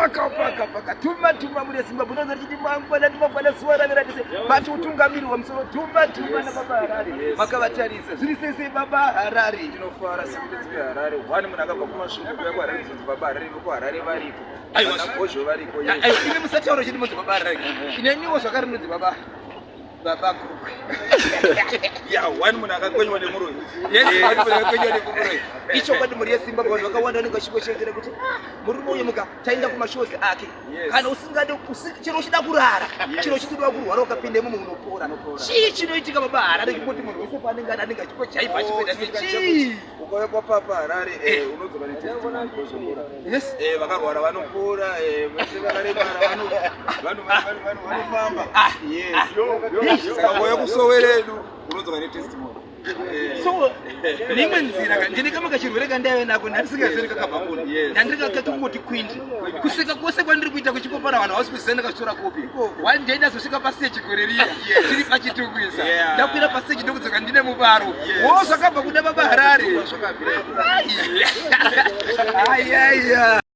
Paka paka paka tuma tuma mune Zimbabwe unoza richiti mangwana ndimangwana zuva ravera tese but utungamiri wamusoro tuma tuma nababa Harare makavatarisa zviri sei sei baba Harare. Ndinofara sekutedzi veHarare one munhu akabva kuMasvingo kuuya kuHarare kuzonzi baba Harare vekuHarare variko. Aiwa Bozho variko. Aiwa imi musataura chiti munzi baba Harare. Ineniwo zvakare ndinonzi baba baba Gukwe. Ya one munhu akakwenywa nemuroyi. Yes, one munhu akakwenywa nemuroyi. Ichokwadi mhuri yeZimbabwe vanhu vakawanda vanenge vachingosheedzera kuti ah, murume uyu muka taenda kumashows ake. Kana usingade chero uchida kurara, chero uchida kurwara ukapinda imomo unopora. Chii chinoitika baba Harare kungoti munhu wese paanenge anenge achingojaivha achipinda chii? Ukauya kwapapa Harare eh, unodzoka netestimony kozopora. Yes. Eh, vakarwara vanopora, eh, vese vakaremara vanofamba. Ah. Yes. Saka ukauya kusowe redu unodzoka netestimony. Eh. So neimwe nzira ka ndine kamwe kachirwere kandaive nako ndandisingazivi kakabva kuni. Yes. Ndandiri kakungoti kwindi. Kuseka kwose kwandiri kuita kuchikopana vanhu havasi kuziva ndakazvitora kupi. One day ndazosvika pastage gore riya tiri paChitungwiza. Ndakwira pastage ndokudzoka ndine mubaro. Wo zvakabva kuda baba Harare. Zvakabvira. Ai ai.